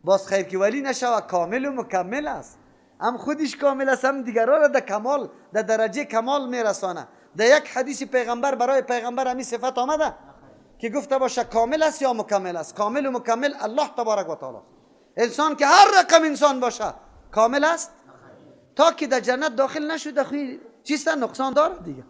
باز خیر که ولی نشوه، کامل و مکمل است. هم خودش کامل است، هم دیگران را در کمال، در درجه کمال میرسانه. در یک حدیث پیغمبر برای پیغمبر همی صفت آمده که گفته باشه کامل است یا مکمل است؟ کامل و مکمل الله تبارک و تعالی. انسان که هر رقم انسان باشه کامل است تا که در جنت داخل نشده، خوی چیست؟ نقصان داره دیگه.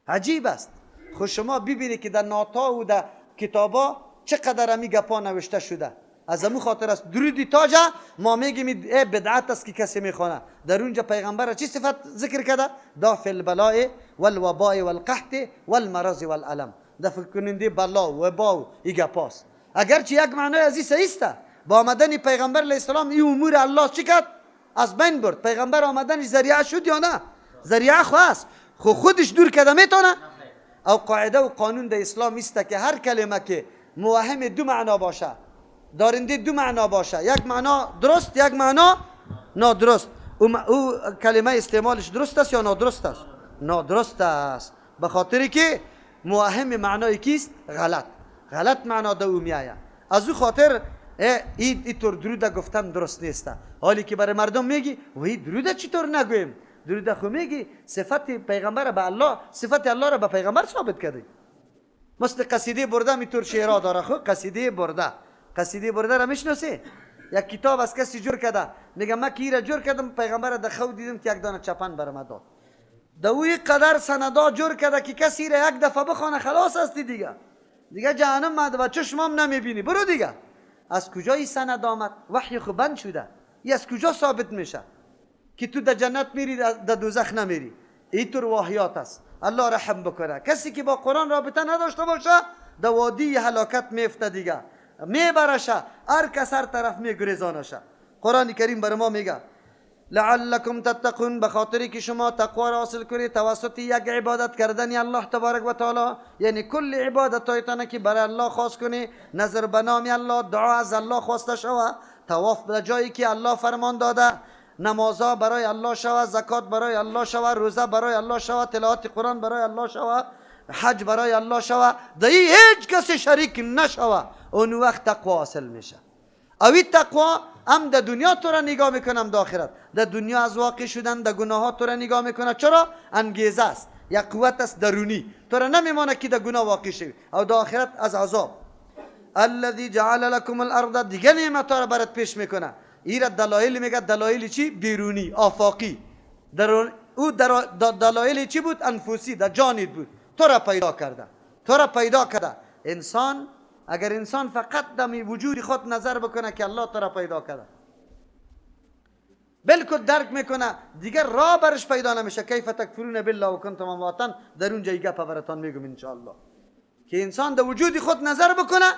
عجیب است. خو شما ببینید که در ناتا و در کتابا چقدر همی گپا نوشته شده. از امو خاطر است درودی تاجه ما میگیم ای بدعت است که کسی میخوانه. در اونجا پیغمبر چی صفت ذکر کرده؟ دافع البلاء والوباء والقحط والمرض والالم، دفع کننده بلا و وبا و ای گپاست. اگرچه یک معنای از این صحیح است، با آمدن پیغمبر علیه السلام این امور الله چی کرد؟ از بین برد. پیغمبر آمدنش ذریعه شد یا نه؟ ذریعه خو است، خو خودش دور کرده میتونه؟ او قاعده و قانون در اسلام است که هر کلمه که موهم دو معنا باشه، دارنده دو معنا باشه، یک معنا درست، یک معنا نادرست، او کلمه استعمالش درست است یا نادرست است؟ نادرست است، به خاطر که موهم معنای کیست؟ غلط، غلط معنا در او میآید. از او خاطر ای طور درود گفتن درست نیست. حالی که برای مردم میگی و ای درود چطور نگویم؟ درود خو میگی صفت پیغمبر به الله، صفت الله را به پیغمبر ثابت کردی. مثل قصیده برده میطور شعرها داره. خو قصیده برده، قصیده برده را میشناسی؟ یک کتاب از کسی جور کرده، میگه من که را جور کردم، پیغمبر در خو دیدم که یک دانه چپن برام داد. در اوی قدر سندا جور کرده که کسی را یک دفعه بخوانه خلاص هستی دیگه، دیگه جهنم مده و چشمام نمیبینی، برو دیگه. از کجا این سند آمد؟ وحی خو بند شده، ای از کجا ثابت میشه که تو در جنت میری در دوزخ نمیری؟ اینطور واهیات است. الله رحم بکنه کسی که با قرآن رابطه نداشته باشه، در وادی هلاکت میفته دیگه، میبرشه هر کس هر طرف میگریزانشه. قرآن کریم بر ما میگه لعلکم تتقون، به خاطری که شما تقوا را حاصل کنید توسط یک عبادت کردن الله تبارک و تعالی. یعنی کل عبادت هایتان که برای الله خاص کنی، نظر به نام الله، دعا از الله خواسته شوه، طواف به جایی که الله فرمان داده، نمازها برای الله شوه، زکات برای الله شوه، روزه برای الله شوه، تلاوت قرآن برای الله شوه، حج برای الله شوه، در هیچ کسی شریک نشوه، اون وقت تقوا حاصل میشه. اوی تقوا هم در دنیا تو را نگاه میکنه، هم در آخرت. در دنیا از واقع شدن در گناه ها تو را نگاه میکنه. چرا؟ انگیزه است، یک قوت است درونی، تو را نمیمانه که در گناه واقع شوی. او در آخرت از عذاب. الذي جعل لكم الارض، دیگه نعمت ها را برات پیش میکنه. ایرا دلایل میگه، دلایل چی؟ بیرونی، آفاقی. در او در دلایل چی بود؟ انفسی، در جانت بود. تو را پیدا کرده، تو را پیدا کرده. انسان اگر انسان فقط دمی وجود خود نظر بکنه که الله تو را پیدا کرده، بالکل درک میکنه، دیگر راه برش پیدا نمیشه. کیف تکفرون بالله و کنتم امواتا، در اونجا گپ براتان میگم انشاءالله که انسان در وجود خود نظر بکنه،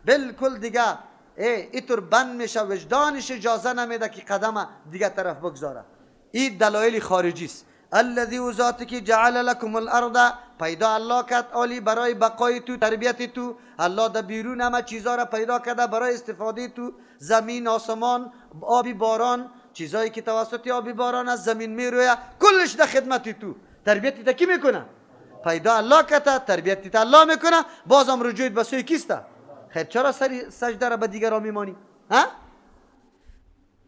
بالکل دیگه اینطور بند میشه، وجدانش اجازه نمیده که قدم دیگه طرف بگذاره. این دلایل خارجی است. الذي او ذاتی که جعل لكم الارض، پیدا الله کرد عالی برای بقای تو، تربیت تو. الله در بیرون همه چیزا را پیدا کرده برای استفاده تو، زمین، آسمان، آبی باران، چیزایی که توسط آبی باران از زمین میرویه، کلش در خدمت تو. تربیت تا کی میکنه؟ پیدا الله کرده، تربیت تا الله میکنه. بازم رجوعت به سوی کیسته؟ خیر، چرا سری سجده را به دیگران میمانی؟ ها؟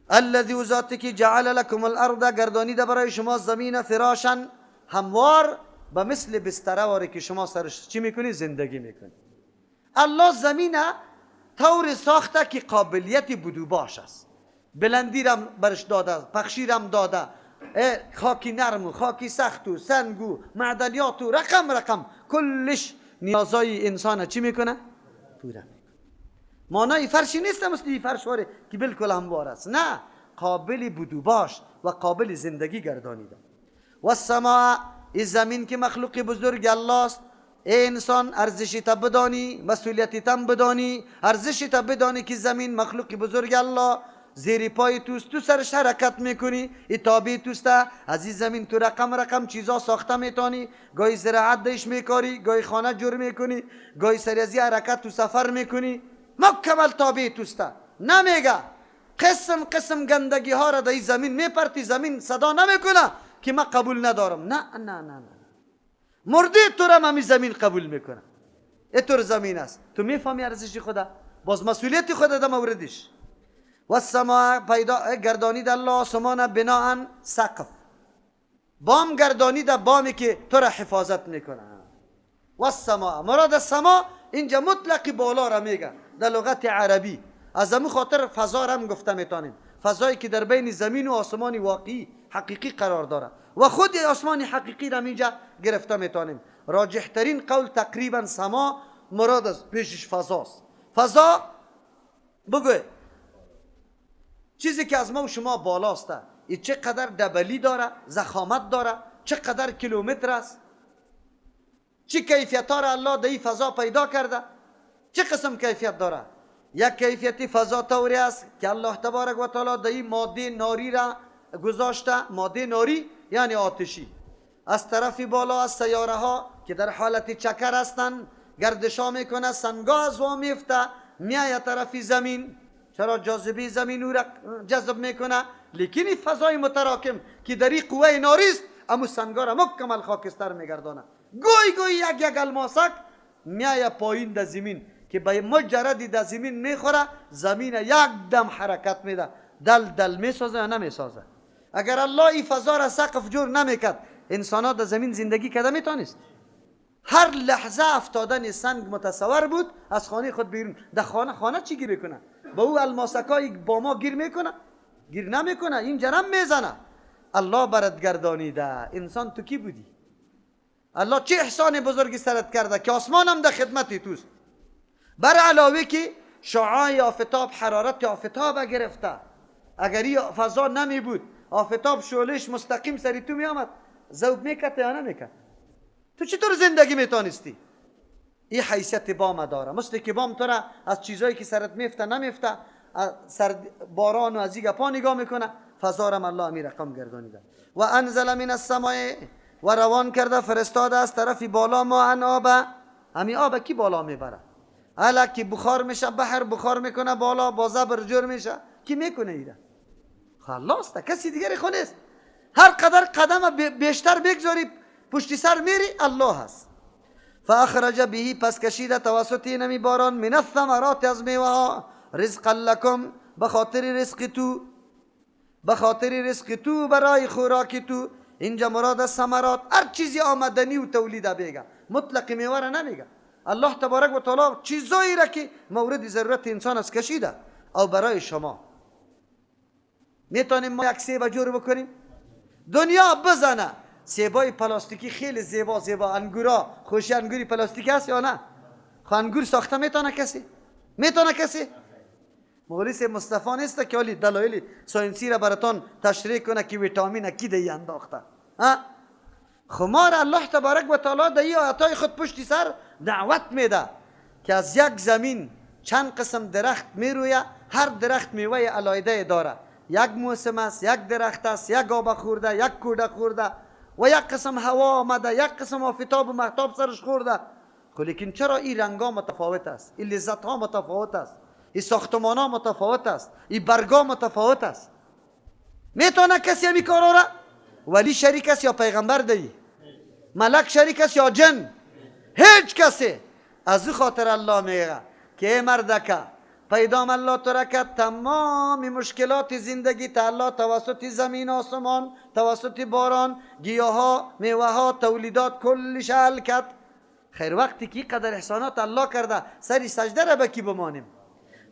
الذي ذاتی که جعل لكم الارض، گردانیده برای شما زمین، فراشا، هموار، به مثل بستره واری که شما سرش چی میکنی؟ زندگی میکنی. الله زمین طور ساخته که قابلیت بدو باش است. بلندی رم برش داده، پخشی رم داده، خاکی نرم و خاکی سخت و سنگ و معدنیات و رقم رقم، کلش نیازای انسان چی میکنه؟ پوره میکنه. معنای فرشی نیست مثل این فرش واره که بالکل هموار است، نه، قابل بدو باش و قابل زندگی گردانیده. و السماء، این زمین که مخلوق بزرگ الله است. ای انسان ارزشی تا بدانی، مسئولیتی تم بدانی، ارزشی تا بدانی که زمین مخلوق بزرگ الله زیر پای توست، تو سرش حرکت میکنی، ای تابع توست. از این زمین تو رقم رقم چیزا ساخته میتونی، گاهی زراعت دیش میکاری، گاهی خانه جور میکنی، گاهی سری از حرکت تو سفر میکنی، مکمل تابع توست. نمیگه قسم قسم گندگی ها را در این زمین میپرتی، زمین صدا نمیکنه که من قبول ندارم. نه نه نه نه، مرده تو را همی زمین قبول میکنه. اینطور زمین است. تو میفهمی ارزش خدا؟ باز مسئولیت خود ده موردش. والسماء پیدا گردانید الله آسمان بناء سقف، بام گردانید، بامی که تو را حفاظت میکنه. والسماء مراد السما اینجا مطلق بالا را میگه در لغت عربی. از همون خاطر فضا را هم گفته میتونیم، فضایی که در بین زمین و آسمان واقعی حقیقی قرار داره و خود آسمان حقیقی را اینجا گرفته میتونیم. راجح ترین قول تقریبا سما مراد از پیشش فضاست. فضا بگو چیزی که از ما و شما بالاست، این چقدر دبلی داره، زخامت داره، چقدر کیلومتر است، چه کیفیت ها را الله در این فضا پیدا کرده، چه قسم کیفیت داره. یک کیفیت فضا طوری است که الله تبارک و تعالی در این ماده ناری را گذاشته، ماده ناری یعنی آتشی، از طرف بالا از سیاره ها که در حالت چکر هستند گردشا میکنه، سنگا از وا میفته میایه طرف زمین. چرا جاذبه زمین او را جذب میکنه؟ لیکن این فضای متراکم که در این قوه ناری است، امو سنگا را مکمل خاکستر میگردانه. گوی گوی یک یک الماسک میایه پایین در زمین که به مجردی در زمین میخوره، زمین یک دم حرکت میده، دل دل میسازه یا نمیسازه. اگر الله این فضا را سقف جور نمیکرد، انسان ها در زمین زندگی کرده میتونست. هر لحظه افتادن سنگ متصور بود از خانه خود بیرون. در خانه خانه چی گیر میکنه؟ با او الماسکای با ما گیر میکنه؟ گیر نمیکنه، این جرم میزنه. الله برات گردانیده. انسان تو کی بودی؟ الله چه احسان بزرگی سرت کرده که آسمان هم در خدمت توست. بر علاوه که شعاع آفتاب، حرارت آفتاب گرفته. اگر این فضا نمی بود، آفتاب شعلهش مستقیم سری تو می آمد، ذوب میکرد یا نمیکرد؟ تو چطور زندگی میتونستی؟ این حیثیت بام داره. مثل که بام تو را از چیزایی که سرت میفته نمیفته، سر باران و از این گپا نگاه میکنه، فضا را الله امی رقم گردانیده. و انزل من السماء، و روان کرده فرستاده از طرف بالا ما ان آب. همی آب کی بالا میبره؟ الا کی بخار میشه، بحر بخار میکنه بالا، با زبر جور میشه، کی میکنه ایره؟ خلاص تا کسی دیگری خو نیست. هر قدر قدم بیشتر بگذاری پشتی سر میری، الله هست. فاخرج به، پس کشیده توسط اینمی باران، من الثمرات از میوه ها، رزقا لکم، به خاطر رزق تو، به خاطر رزق تو، برای خوراک تو. اینجا مراد از ثمرات هر چیزی آمدنی و تولید بگه، مطلق میوه را نمیگه. الله تبارک و تعالی چیزایی را که مورد ضرورت انسان است کشیده او برای شما. میتونیم ما یک سیب جور بکنیم؟ دنیا بزنه سیبای پلاستیکی خیلی زیبا زیبا، انگورا خوشی انگوری پلاستیکی هست یا نه؟ خو انگور ساخته میتونه کسی؟ میتونه کسی؟ مولوی مصطفی نیست که حالی دلایل science ی را براتان تشریح کنه که ویتامین کی دی انداخته. ها خمار الله تبارک و تعالی در این آیتای خود پشتی سر دعوت میده که از یک زمین چند قسم درخت میرویه، هر درخت میوه علایده داره. یک موسم است، یک درخت است، یک آب خورده، یک کوده خورده و یک قسم هوا آمده، یک قسم آفتاب و مهتاب سرش خورده. خب لیکن چرا این رنگا متفاوت است، این لذت ها متفاوت است، این ساختمان ها متفاوت است، این برگا متفاوت است؟ میتونه کسی همی کارا را؟ ولی شریک است یا پیغمبر دی؟ ملک شریک است یا جن؟ هیچ کسی. از او خاطر الله میگه که ای مردکه، پیدام الله تو را کرد، تمام مشکلات زندگی تا الله توسط زمین، آسمان، توسط باران، گیاها، میوه ها، تولیدات کلش حل کرد. خیر وقتی که قدر احسانات الله کرده، سری سجده را به کی بمانیم؟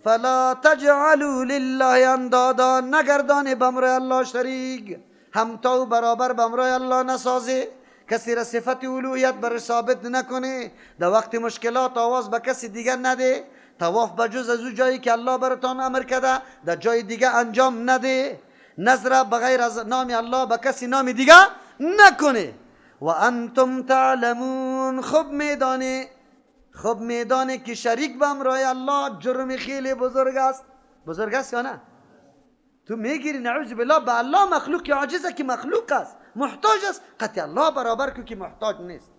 فلا تجعلوا لله اندادا، نگردان بمرای الله شریک، همتا و برابر بمرای الله نسازی، کسی را صفت اولویت بر ثابت نکنه، در وقت مشکلات آواز به کسی دیگر نده، طواف به جز از او جایی که الله براتان امر کرده در جای دیگه انجام نده، نظر بغیر از نام الله به کسی نام دیگه نکنه. و انتم تعلمون، خوب میدانی، خوب میدانی که شریک به امرای الله جرم خیلی بزرگ است. بزرگ است یا نه؟ تو میگیری نعوذ بالله به الله مخلوق عاجزه که مخلوق است، محتاج است، قطع الله برابر کو که محتاج نیست.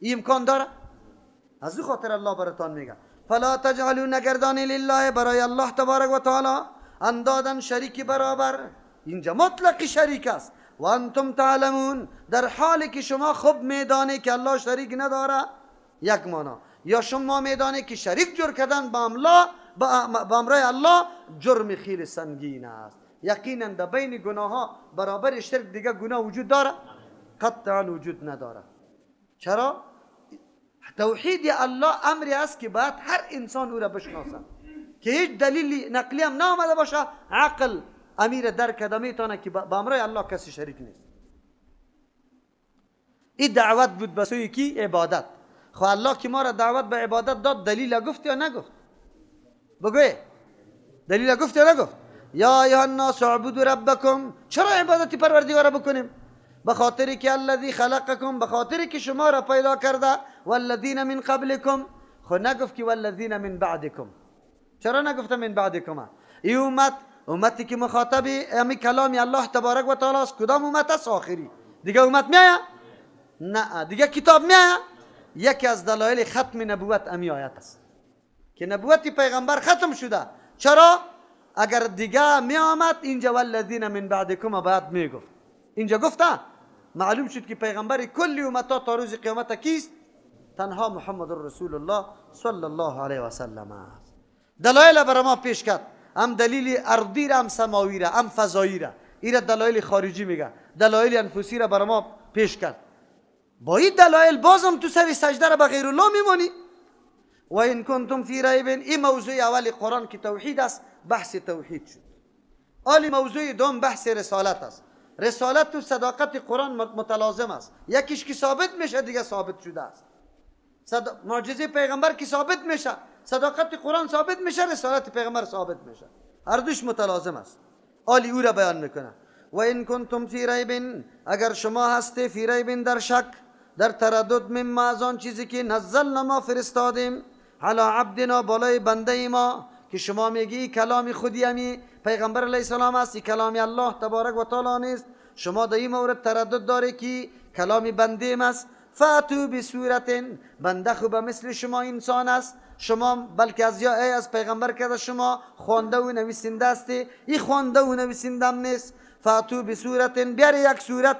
این امکان داره؟ از او خاطر الله براتان میگه فلا تجعلوا، نگردانی لله برای الله تبارک و تعالی اندادن شریک برابر. اینجا مطلق شریک است. و انتم تعلمون، در حالی که شما خوب میدانی که الله شریک نداره، یک معنا. یا شما میدانی که شریک جور کردن با الله با امرای الله جرم خیلی سنگین است. یقینا در بین گناه ها برابر شرک دیگه گناه وجود داره؟ قطعا وجود نداره. چرا؟ توحید الله امری است که باید هر انسان او را بشناسد که هیچ دلیل نقلی هم نامده باشه، عقل امیر درک کرده میتونه که با امرای الله کسی شریک نیست. این دعوت بود به سوی کی؟ عبادت. خب الله که ما را دعوت به عبادت داد، دلیل گفت یا نگفت؟ بگوی دلیل گفت یا نگفت؟ یا ایها الناس اعبدوا ربکم. چرا عبادت پروردگار بکنیم؟ به خاطری که الذی خلقکم، به خاطری که شما را پیدا کرده، والذین من قبلکم. خب نگفت که والذین من بعدکم. چرا نگفته من بعدکم؟ ای امت، امتی که مخاطب امی کلامی الله تبارک و تعالی است، کدام امت است؟ آخری. دیگه امت میآید؟ نه. دیگه کتاب میآید؟ یکی از دلایل ختم نبوت امی آیت است که نبوت پیغمبر ختم شده. چرا؟ اگر دیگه می آمد اینجا والذین من بعدکم باید میگفت. اینجا گفته معلوم شد که پیغمبر کلی امتا تا روز قیامت کیست؟ تنها محمد رسول الله صلی الله علیه و سلم است. دلایل برای ما پیش کرد، هم دلیل ارضی را، هم سماوی را، هم فضایی را. ایره دلایل خارجی میگه، دلایل انفسی را برای ما پیش کرد. با این دلایل بازم تو سر سجده را به غیر الله میمانی. و این کنتم فی ریب. این موضوع اول قرآن که توحید است، بحث توحید شد. آلی موضوع دوم بحث رسالت است. رسالت و صداقت قرآن متلازم است. یکیش که ثابت میشه دیگه ثابت شده است. معجزه پیغمبر که ثابت میشه، صداقت قرآن ثابت میشه، رسالت پیغمبر ثابت میشه. هر دوش متلازم است. آلی او را بیان میکنه. و این کنتم فی ریب، اگر شما هستی فی ریب در شک، در تردد، مما از آن چیزی که نزلنا ما فرستادیم، علی عبدنا بالای بنده ما، که شما میگی کلام خودی امی پیغمبر علیه السلام است، کلام الله تبارک و تعالی نیست، شما در این مورد تردد داره که کلام بنده است. فاتو بسورت، بنده خو به مثل شما انسان است، شما بلکه از یا ای از پیغمبر کرده شما خوانده و نویسنده هستی، این خوانده و نویسنده هم نیست. فاتو بسورت، بیار یک سورت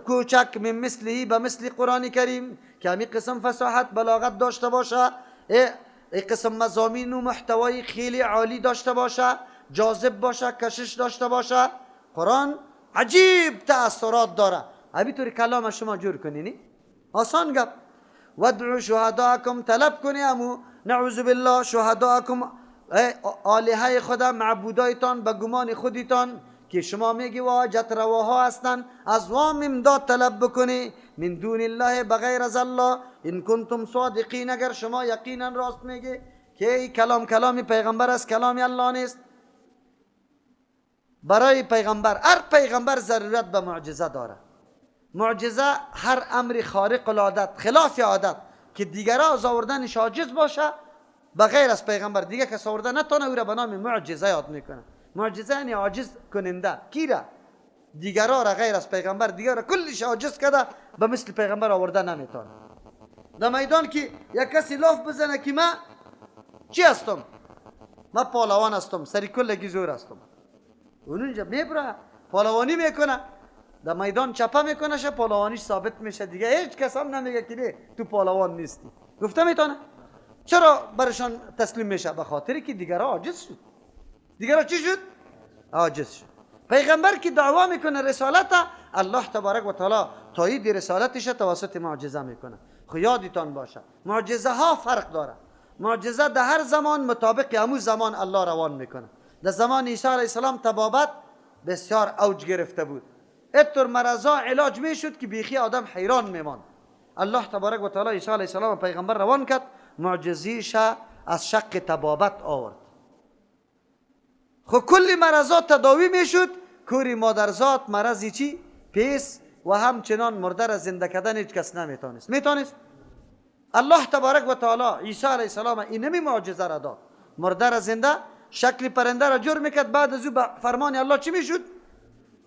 کوچک، من مثله به مثل قرآن کریم که همی قسم فصاحت بلاغت داشته باشه، ای قسم مضامین و محتوای خیلی عالی داشته باشه، جاذب باشه، کشش داشته باشه. قرآن عجیب تأثیرات داره. همینطور کلام شما جور کنی آسان گپ. وادعوا شهداءکم، طلب کنی امو نعوذ بالله شهداءکم، آلهه خدا، معبودایتان به گمان خودتان که شما میگی واجت رواها هستن، از وام امداد طلب بکنی، من دون الله بغیر از الله، ان کنتم صادقین، اگر شما یقینا راست میگی که ای کلام کلام پیغمبر است، کلام الله نیست. برای پیغمبر، هر پیغمبر ضرورت به معجزه داره. معجزه هر امر خارق العادت، خلاف عادت که دیگرا از آوردنش عاجز باشه، بغیر از پیغمبر دیگه کس آورده نتونه، او را به نام معجزه یاد میکنه. معجزه یعنی عاجز کننده. کی را؟ دیگرا را غیر از پیغمبر، دیگر را کلش عاجز کرده، به مثل پیغمبر آورده نمیتونه. در میدان که یک کسی لاف بزنه که من چی هستم، من پهلوان هستم، سری کلگی زور هستم، اون اونجا میبره پهلوانی میکنه، در میدان چپه میکنه، شه پهلوانیش ثابت میشه، دیگه هیچ کس هم نمیگه که نه تو پهلوان نیستی. گفته میتونه؟ چرا برشان تسلیم میشه؟ به خاطر که دیگرا عاجز شد. دیگرا چی شد؟ عاجز شد. پیغمبر که دعوا میکنه رسالت، الله تبارک و تعالی تایید رسالتش توسط معجزه میکنه. خو یادتان باشه معجزه ها فرق داره. معجزه در هر زمان مطابق همون زمان الله روان میکنه. در زمان عیسی علیه السلام طبابت بسیار اوج گرفته بود، اتر مرضا علاج میشد که بیخی آدم حیران میماند. الله تبارک و تعالی عیسی علیه السلام پیغمبر روان کرد، معجزیش از شق طبابت آورد. خب کلی مرضات تداوی میشد، کوری مادرزاد مرضی چی؟ پیس و همچنان مرده را زنده کردن هیچ کس نمیتونست. میتونست؟ الله تبارک و تعالی عیسی علیه السلام اینمی معجزه را داد، مرده را زنده، شکل پرنده را جور میکرد، بعد از او به فرمان الله چی میشد؟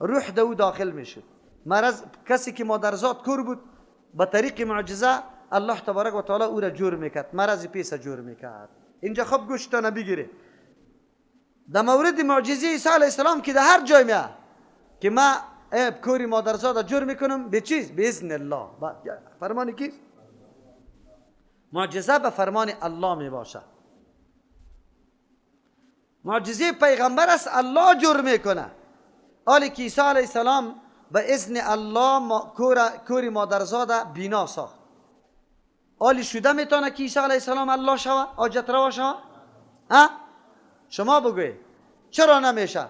روح ده او داخل میشد. مرض کسی که مادرزاد کور بود به طریق معجزه الله تبارک و تعالی او را جور میکرد، مرض پیس جور میکرد. اینجا خب گوشتان بگیره در مورد معجزه عیسی علیه السلام که در هر جای میاد که ما کوری مادرزاد جور میکنم به چیز؟ باذن الله. فرمان کیست؟ معجزه به فرمان الله می باشه. معجزه پیغمبر است، الله جور میکنه. حالی که عیسی علیه السلام به اذن الله کوری مادرزاد بینا ساخت، حالی شده میتونه که عیسی علیه السلام الله شوه، حاجت روا شوه؟ ها؟ شما بگوی چرا نمیشه؟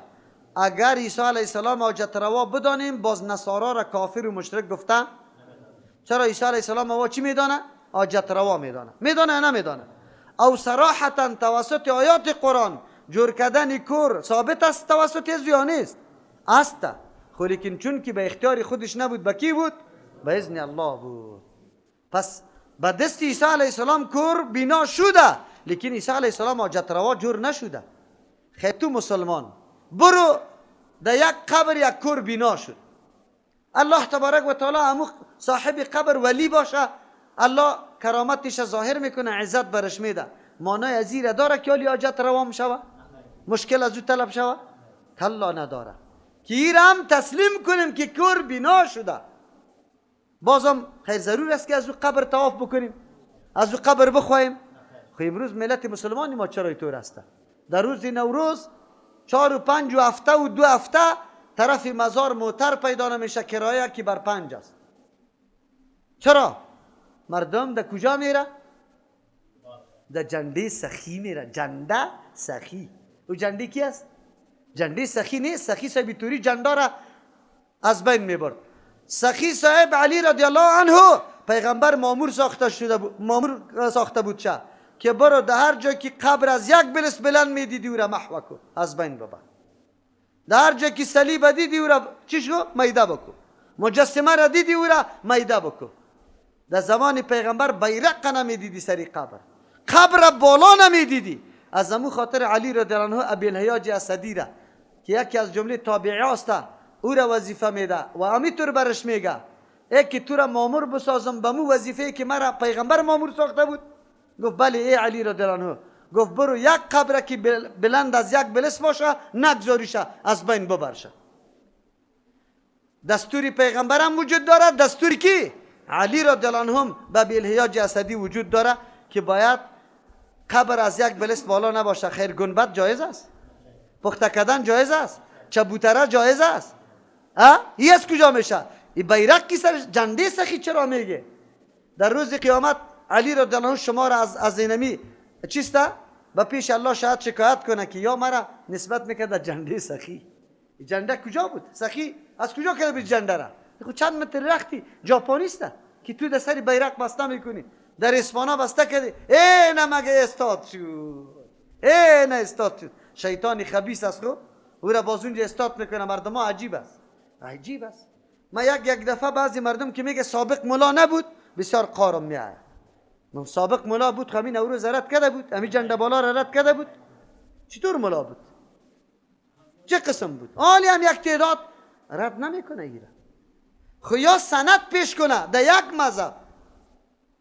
اگر عیسی علیه السلام حاجت روا بدانیم، باز نصارا را کافر و مشرک گفته. چرا عیسی علیه السلام وا چی میدانه؟ حاجت روا میدانه. میدانه یا نمیدانه؟ او صراحتا توسط آیات قرآن جور کردن کور ثابت است توسط از یا نیست؟ است. خو لیکن چون که به اختیار خودش نبود، به کی بود؟ به اذن الله بود. پس به دست عیسی علیه السلام کور بینا شده، لیکن عیسی علیه السلام حاجت روا جور نشده. خیر تو مسلمان برو در یک قبر یک کور بینا شد، الله تبارک و تعالی همو صاحب قبر ولی باشه، الله کرامتش ظاهر میکنه، عزت برش میده. معنای از این داره که حالی حاجت روا شوه، مشکل از او طلب شوه؟ کلا نداره. که این هم تسلیم کنیم که کور بینا شده، بازم خیر ضرور است که از او قبر طواف بکنیم، از او قبر بخواهیم. خب امروز ملت مسلمانی ما چرا اینطور است؟ در روز نوروز 4 و 5 و هفته و 2 هفته طرف مزار موتر پیدا نمیشه، کرایه که بر 5 است. چرا؟ مردم در کجا میره؟ در جنده سخی میره. جنده سخی. او جنده کی است؟ جنده سخی نیست. سخی صاحب توری جنده را از بین میبرد. سخی صاحب علی رضی الله عنه پیغمبر مامور ساخته شده بود، مامور ساخته بود چه که برو در هر جای که قبر از یک بلس بلند میدیدی او را محو کن، از بین ببر. در هر جای که صلیب دیدی او را چی شو؟ میده بکن. مجسمه را دیدی او را میده بکن. در زمان پیغمبر بیرق نمیدیدی سری قبر، قبر بالا نمیدیدی. از امو خاطر علی رضی الله عنه ابی الهیاج اسدی را که یکی از جمله تابعی است او را وظیفه میده و همینطور برش میگه ای که تو را مامور بسازم به مو وظیفه که مرا پیغمبر مامور ساخته بود. گفت بله ای علی رضی الله عنه. گفت برو یک قبر که بلند از یک بلس باشه نگذاریشه، از بین ببرشه. دستور پیغمبرم وجود داره، دستور کی؟ علی رضی الله عنه به ابی الهیاج اسدی وجود داره که باید قبر از یک بلس بالا نباشه. خیر گنبد جایز است، پخته کردن جایز است، چبوتره جایز است. ها؟ ای از کجا میشه؟ ای بیرق کی سر جنده سخی چرا میگه؟ در روز قیامت علی رضی الله عنه شما را از اینمی چیسته؟ به پیش الله شاید شکایت کنه که یا مرا نسبت میکرد جنده سخی. جنده کجا بود؟ سخی از کجا کرده بود جنده را؟ خب چند متر رختی ژاپنیسته که تو در سر بیرق بسته میکنی، در اسپانا بسته کردی، ای نه مگه استاد شد، ای نه استاد شد. شیطان خبیث است، خب او را باز اونجا استاد میکنه. مردم ها عجیب است، عجیب است. ما یک دفعه بعضی مردم که میگه سابق ملا نبود، بسیار قارم میآید. سابق ملا بود، خب همین نوروز رد کرده بود، همین جنده بالا را رد کرده بود، چطور ملا بود؟ چه قسم بود؟ حالی هم یک تعداد رد نمیکنه ایره. خو یا سند پیش کنه در یک مذهب،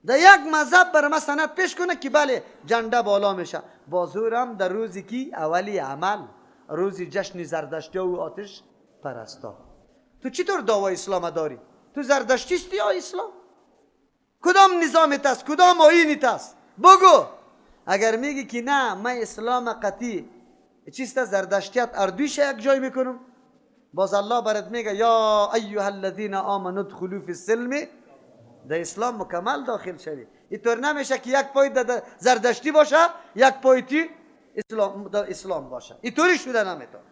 در یک مذهب بر ما سند پیش کنه که بله جنده بالا میشه. بازورم در روزی کی اولی عمل، روز جشن زردشتی و آتش پرستا. تو چطور دعوای اسلام داری؟ تو زردشتی استی یا اسلام؟ کدام نظامت است؟ کدام آیینت است؟ بگو. اگر میگی که نه من اسلام قطعی چیست زردشتیت اردویش یک جای میکنم، باز الله برات میگه یا ایها الذین آمنوا ادخلوا فی السلم، در اسلام مکمل داخل شوی. اینطور نمیشه که یک پای در زردشتی باشه یک پای تی اسلام در اسلام باشه. اینطوری شده نمیتونه،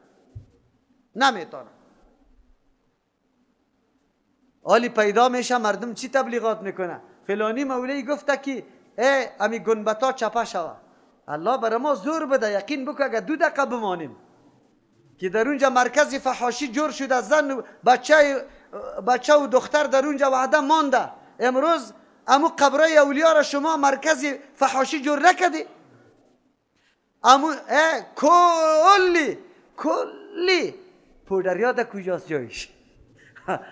نمیتونه. حالی پیدا میشه مردم چی تبلیغات میکنه؟ فلانی مولوی گفته که ای امی گنبتا چپه شوه. الله برای ما زور بده، یقین بکن اگر 2 دقیقه بمانیم که در اونجا مرکز فحاشی جور شده، زن و بچه و دختر در اونجا وعده مانده. امروز امو قبرای اولیا را شما مرکز فحاشی جور نکردی؟ امو کلی کلی پودریا در کجاست جایش؟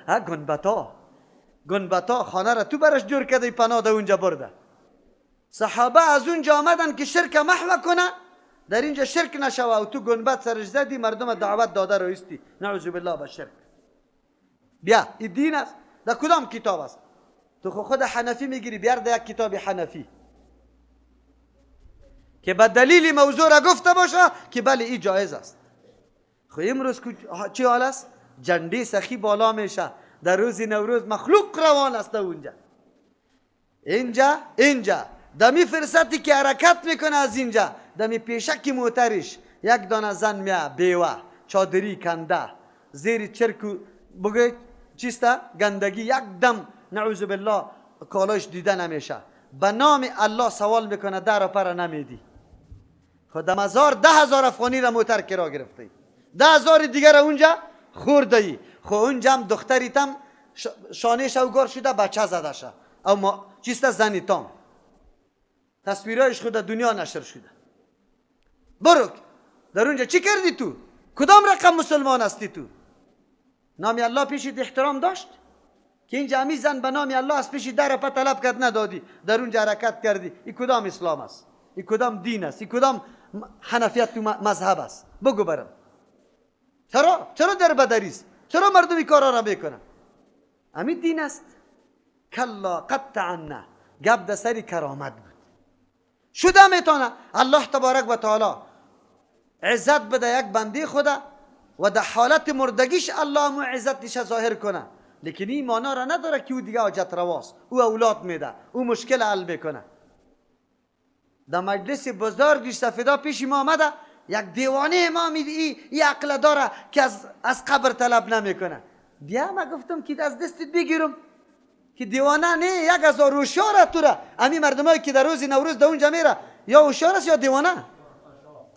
ها گنبتا، گنبتا خانه را تو برش جور کرده، پناه در اونجا برده. صحابه از اونجا آمدن که شرک محو کنه، در اینجا شرک نشوه و تو گنبد سرش زدی، مردم دعوت داده رو ایستی، نعوذ بالله به شرک. بیا این دین است، در کدام کتاب است؟ تو خود حنفی میگیری، بیار در یک کتاب حنفی. که به دلیل موضوع را گفته باشه که بله این جایز است. خو امروز چی حال است؟ جنډې سخی بالا میشه، در روز نوروز مخلوق روان است اونجا، اینجا اینجا دمی فرصتی که حرکت میکنه از اینجا، دمی پیشک موترش یک دانه زن میا بیوه چادری کنده زیر چرک بگه چیسته گندگی، یک دم نعوذ بالله کالاش دیده نمیشه، به نام الله سوال میکنه در پر نمیدی. خود مزار 10,000 افغانی را موتر کرا گرفته، 10,000 دیگر را اونجا خورده ای. خو اونجا هم دختری تم شانه شوگار شده بچه زده شه او ما چیست زنی تام تصویرایش خود دنیا نشر شده. برو در اونجا چی کردی تو؟ کدام رقم مسلمان هستی تو؟ نامی الله پیشت احترام داشت که اینجا امی زن به نام الله از پیش در پا طلب کرد ندادی، در اونجا حرکت کردی. این کدام اسلام است؟ این کدام دین است؟ این کدام حنفیت و مذهب است؟ بگو برم. چرا؟ چرا در بدری است؟ چرا مردم این کارا را میکنن؟ امی دین است. کلا قطعنا، گپ در سر کرامت بود. شده میتونه الله تبارک و تعالی عزت بده یک بنده خدا و در حالت مردگیش الله مو عزتش ظاهر کنه، لیکن این مانا را نداره که او دیگه حاجت رواست، او اولاد میده، او مشکل حل میکنه. در مجلس بزرگش سفیدا پیش ما آمده، یک دیوانه امام ای عقل داره که از قبر طلب نمیکنه. بیا ما گفتم که از دستت بگیرم که دیوانه نه، 1000 هوشیار تو را. امی مردمایی که در روز نوروز در اونجا میره یا هوشیار است یا دیوانه.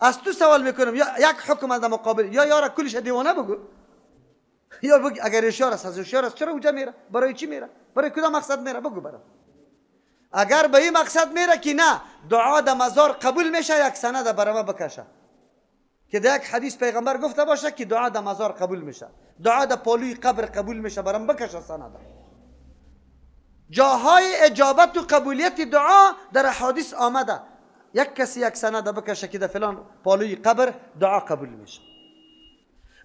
از تو سوال میکنم، یا یک حکم از مقابل، یا یارا کلش دیوانه بگو، یا بگو اگر هوشیار است از هوشیار است چرا اونجا میره؟ برای چی میره؟ برای کدام مقصد میره؟ بگو برام. اگر به این مقصد میره که نه دعا در مزار قبول میشه، یک سند برای ما بکشه که در یک حدیث پیغمبر گفته باشه که دعا در مزار قبول میشه، دعا در پالوی قبر قبول میشه، برام بکشه سند. جاهای اجابت و قبولیت دعا در حدیث آمده، یک کسی یک سند بکشه که در فلان پالوی قبر دعا قبول میشه.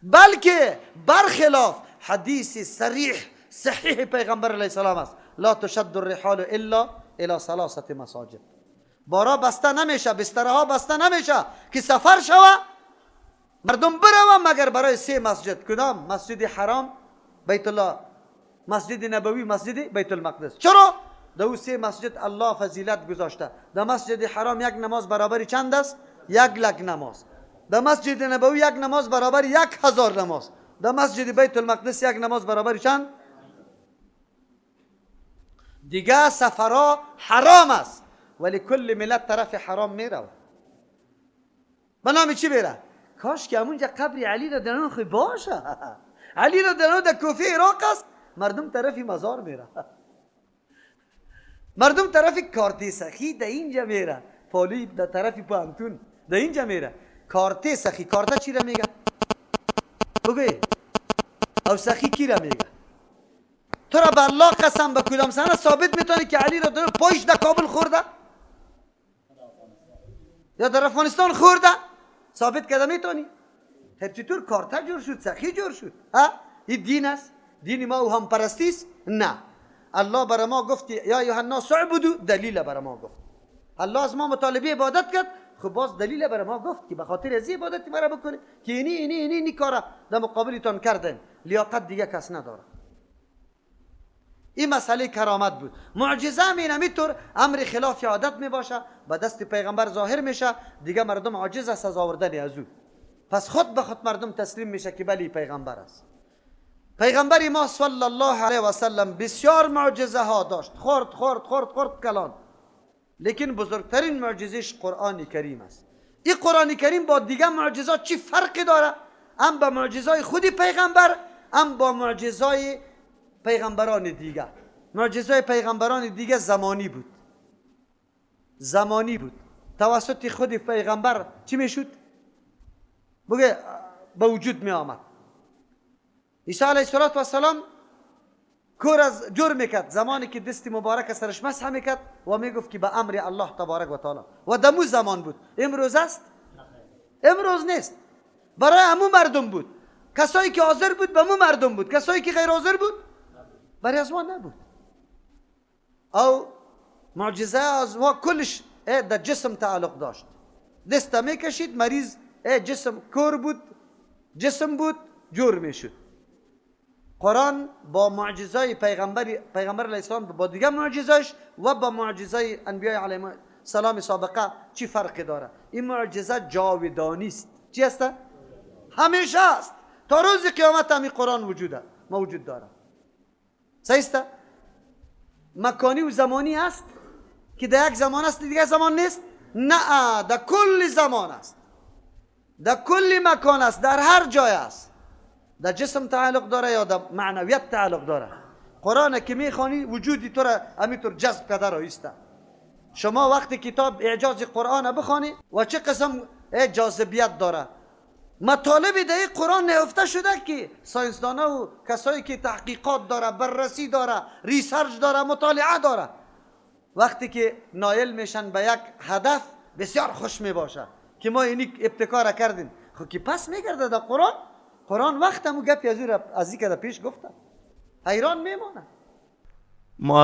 بلکه برخلاف حدیث صریح صحیح پیغمبر علیه السلام است، لا تشد الرحال الا الى ثلاثه مساجد. بارا بسته نمیشه، بسترها بسته نمیشه که سفر شوه مردم بروه مگر برای 3 مسجد. کدام؟ مسجد حرام، بیت الله، مسجد نبوی، مسجد بیت المقدس. چرا؟ در او 3 مسجد الله فضیلت گذاشته. در مسجد حرام یک نماز برابر چند است؟ 1 لک نماز. در مسجد نبوی یک نماز برابر 1000 نماز. در مسجد بیت المقدس یک نماز برابر چند؟ دیگه سفرها حرام است، ولی کل ملت طرف حرام میره. به نام چی میره؟ کاش که همونجا قبر علی را در خو باشه. علی را در کوفه عراق است، مردم طرف مزار میره، مردم طرف کارتی سخی در اینجا میره، پالی در طرف پانتون در اینجا میره. کارتی سخی، کارتا چی را میگه؟ بگوی او سخی کی را میگه؟ تو را به الله قسم به کدام سنه ثابت میتونی که علی را در پایش در کابل خورده یا در افغانستان خورده؟ ثابت کرده میتونی؟ چطور کارتا جور شد، سخی جور شد؟ ها؟ این دین است؟ دین ما او هم پرستی است؟ نه. الله برای ما گفت یا ایها الناس اعبدوا، دلیل برای ما گفت. الله از ما مطالبه عبادت کرد، خب باز دلیل برای ما گفت که به خاطر از عبادت مرا بکنی که اینی اینی اینی اینی کارا در مقابلتان کردن، لیاقت دیگه کس نداره. این مسئله کرامت بود. معجزه هم این همینطور امر خلاف عادت می باشه، به دست پیغمبر ظاهر میشه، دیگه مردم عاجز است از آوردن از او. پس خود به خود مردم تسلیم میشه که بلی پیغمبر است. پیغمبر ما صلی الله علیه و سلم بسیار معجزه ها داشت، خورد خورد خورد خورد کلان، لیکن بزرگترین معجزهش قرآن کریم است. این قرآن کریم با دیگه معجزات چی فرقی داره؟ هم با معجزای خود پیغمبر، هم با معجزای پیغمبران دیگه. معجزای پیغمبران دیگه زمانی بود، زمانی بود، توسط خود پیغمبر چی میشد؟ بگه به وجود می آمد. عیسی علیه السلام کور از جور میکرد زمانی که دست مبارک سرش مسح میکرد و میگفت که به امر الله تبارک و تعالی، و دمو زمان بود. امروز است؟ امروز نیست. برای همو مردم بود، کسایی که حاضر بود به مو مردم بود، کسایی که غیر حاضر بود برای از ما نبود. او معجزه از ما کلش در جسم تعلق داشت. دست میکشید، مریض جسم کور بود، جسم بود، جور میشد. قرآن با معجزای پیغمبر علیه السلام، با دیگه معجزاش و با معجزای انبیای علیهم السلام سابقه چی فرقی داره؟ این معجزه جاودانی است. چی است؟ همیشه است. تا روز قیامت همی قرآن وجوده موجود داره. صحیح است؟ مکانی و زمانی است که در یک زمان است، دیگه زمان نیست؟ نه، در کل زمان است، در کل مکان است، در هر جای است. در جسم تعلق داره یا در معنویت تعلق داره؟ قرآن که میخوانی، وجودی تو را همینطور جذب کرده رایسته. شما وقتی کتاب اعجاز قرآن بخوانی و چه قسم جاذبیت داره، مطالب در این قرآن نهفته شده که ساینسدانه و کسایی که تحقیقات داره، بررسی داره، research داره، مطالعه داره، وقتی که نایل میشن به یک هدف، بسیار خوش میباشه که ما اینی ابتکار کردیم. خب که پس میگرده در قرآن، قرآن وقت همو گپی از او را از این پیش گفته، حیران میمانه. ما